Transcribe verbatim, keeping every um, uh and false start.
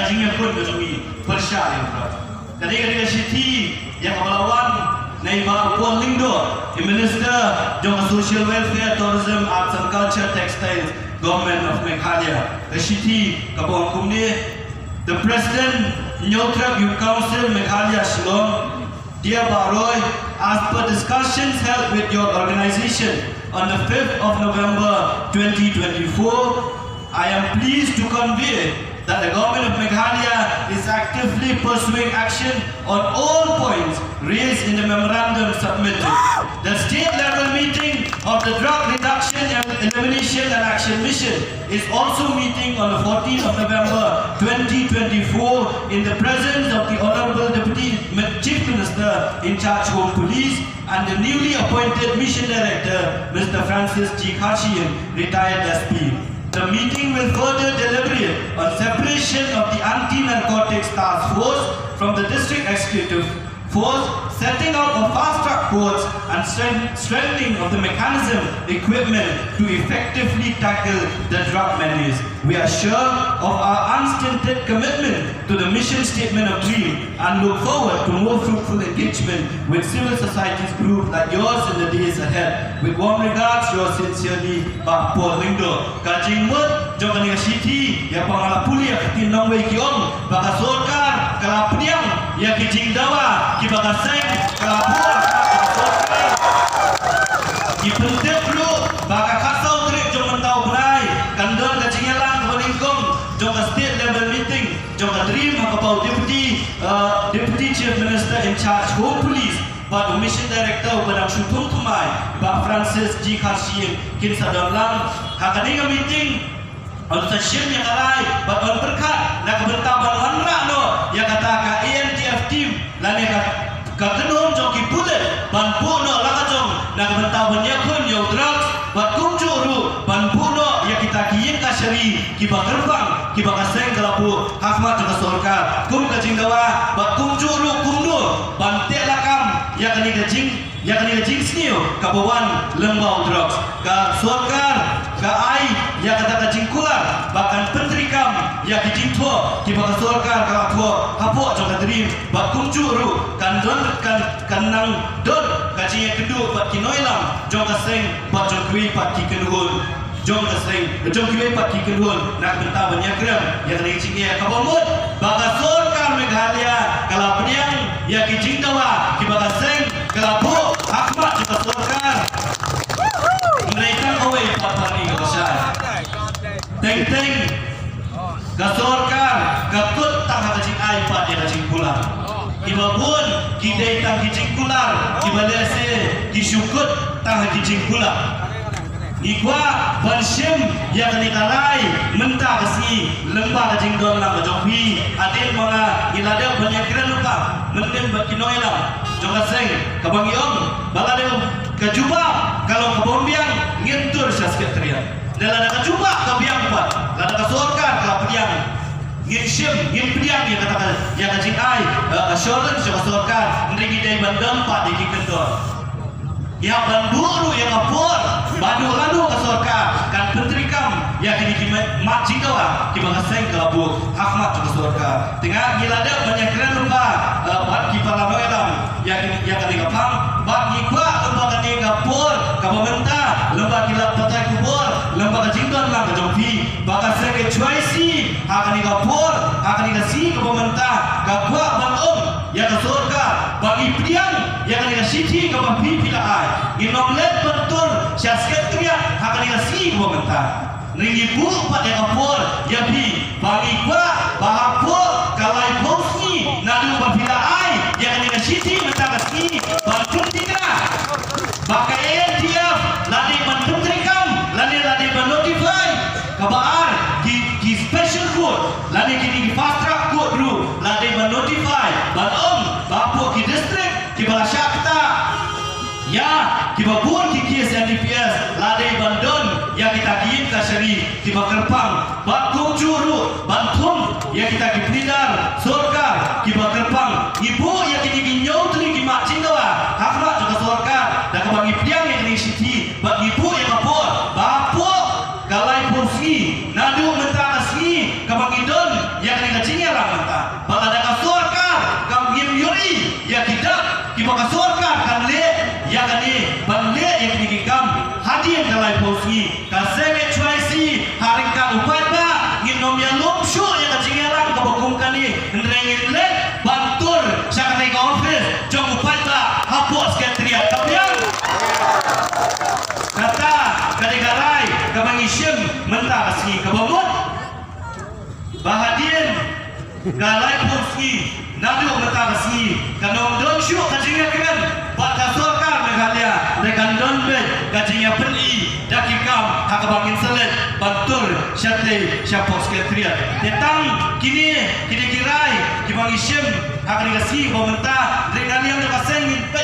jingïakhun ka jong ngi pyrshah ïa u dap. Ka dei ka dei ka shithi ïa kaba la wan na i Bah Paul Lyngdoh, i Minister jong ka Social Welfare, Tourism, Arts and Culture, Textiles, Government of Meghalaya. Ka shithi kaba ong kumne: The President, Hynñiewtrep Youth Council Meghalaya Shillong, Dear Bah Roy, as per discussions held with your organization on the fifth of November twenty twenty-four, I am pleased to convey that the Government of Meghalaya is actively pursuing action on all points raised in the memorandum submitted. The state level meeting of the Drug Reduction and Elimination and Action Mission is also meeting on the fourteenth of November twenty twenty-four in the presence of the Honorable Deputy Mi-, Chief Minister in charge Home Police and the newly appointed Mission Director, Mister Francis G Kharshiing, retired S P. The meeting will further deliberate on separation of the Anti-Narcotics Task Force from the District Executive Force, setting up of fast track courts, and strength-, strengthening of the mechanism equipment to effectively tackle the drug menace. We are sure of our unstinted commitment to the mission statement of dream and look forward to more fruitful engagement with civil societies group like yours in the days ahead. With warm regards, yours sincerely, Bah Paul Lyngdoh. Ka jingmut jong kane ka shithi, ïa ba nga la pule ïa ka ktien nongwei ki ong ba ka sorkar ka la pdiang ïa ki jingdawa kiba ka seng ka la buh. Ki pyntip ruh ba ka khatsaw tarik jong mynta u bnai kan don ka jingïalang kaba nyngkong jong ka state level meeting jong ka dream ha kaba u Deputy, uh, Deputy Chief Minister in charge Home Police bad u Mission Director uba dang shu thung thymmai, Bah Francis G Kharshiing, kin sa don lang. Ha kane ka meeting yn sa shim ïa ka rai bad yn pyrkhat na ka bynta ban wanrah noh ïa kata ka A N T F team lane ka, ka kynhun jong ki pulit ban buh noh la ka jong na ka bynta ban ïakhun ïa u drugs. Bad kumjuh ruh ban buh noh ïa kita ki ïing kashari kiba kyrpang kiba ka seng ka la buh ha khmat jong ka sorkar kum ka jingdawa. Bad kumjuh ruh kumno ban teh lakam ïa kane ka jing, ïa kane ka jingsniew kaba wan lyngba u drugs. Ka sorkar ka ai ïa kata ka jingkular ba kan pyntreikam ïa ki jingthoh kiba ka sorkar ka la thoh hapoh jong ka dream. Bad kumjuh ruh kan don, kan, kan nang don ka jingïakynduh bad ki nongïalam jong ka seng bad jong kiwei pat ki kynhun jong ka seng, jong kiwei pat ki kynhun na ka bynta ban ïakren ïa kane ka jingeh. Kaba mut ba ka sorkar Meghalaya ka la pdiang ïa ki jingdawa kiba ka seng ka la buh ha khmat jong ka sorkar. Hynrei tang kawei pat, pat ni ka bashai. Teng teng ka sorkar ka kut tang ha ka jingai pat ïa ka jingkular. Kiba bun ki dei tang ki jingkular kiba lehse ki shu kut tang ha ki jingkular. Ngi kwah ban shim ïa kane ka rai mynta ka sngi lyngba ka jingdon lang ka jong phi. Hadien ba nga ngi la dep ban ïakren lypa mynnin bad ki nongïalam jong ka seng kaba ngi ong ba lada ka jubab ka long kaba ym biang ngin tur sha Secretariat. Lada ka jubab ka biang pat, lada ka sorkar ka la pdiang, ngin shim, ngin pdiang ïa kata ka, ïa ka jingai, eh, assurance jong ka sorkar. Hynrei ngi dei ban don pat ïa ki kyndon. Ïa ban buh ruh ïa ka por ba naduh lano ka sorkar kan pyntreikam ïa kine ki ma-, mat jingdawa kiba ka seng ka la buh ha khmat jong ka sorkar. Te nga ngi la dep ban ïakren lypa, eh, bad ki para nongïalam ïa kane, ïa kane ka phang. Bad ngi kwah lyngba kane ka por kaba mynta, lyngba ki lad pathai khubor, lyngba ka jingdon lang ka jong phi, ba ka seng H Y C ha kane ka por, ha kane ka sngi kaba mynta, ka kwah ban ong ïa ka sorkar ba ngi pdiang ïa kane ka shithi kaba phi phi la ai. Ngin ym leit ban tur sha Secretariat ha kane ka sngi kaba mynta. Ngi buh pat ïa ka por ïa phi ba ngi kwah ba hapoh ka laiphew sngi naduh ba phi la ai ïa kane ka shithi mynta ka sngi ban pyntikna ba ka A N T F la dei ban pyntreikam lane la dei ban notify. Kaba ar, ki, ki special court lane kine ki fast track court ruh la dei ban notify ban ong ba hapoh ki district kiba la shah ktah ïa kiba bun ki case N D P S la dei ban don ïa kita ki ïing kashari kiba kyrpang. Bad kumjuh ruh ban thung ïa kita ki pleader sorkar kiba kyrpang. Ngi buh ïa kine ki hynñiew tylli ki mat jingdawa ha khmat jong ka sorkar da kaba ngi pdiang ïa kine ki shithi bad ngi buh ïa ka por ba hapoh ka laiphew sngi naduh mynta ka sngi kaba ngi don ïa kane ka jingïalang. Laiphew sngi ka seng HYC ha ryngkat u paidbah ngin nym ïalum shuh ïa ka jingïalang kaba kum kane, hynrei ngin leit ban tur sha kane ka office jong u paidbah hapoh Secretariat. Ka biang. Kata ka dei ka rai kaba ngi shim mynta ka sngi, kaba mut ba hadien ka laiphew sngi naduh mynta ka sngi kan nym don shuh ka jingïakren bad ka sorkar Meghalaya, hynrei kan don beit ka jingïapyni da ki kam ha kaba ngin sa leit ban tur shatei shapoh Secretariat. Te tang kine ki dei ki rai kiba ngi shim ha kane ka sngi ba mynta, hynrei na liang jong ka seng ngin peit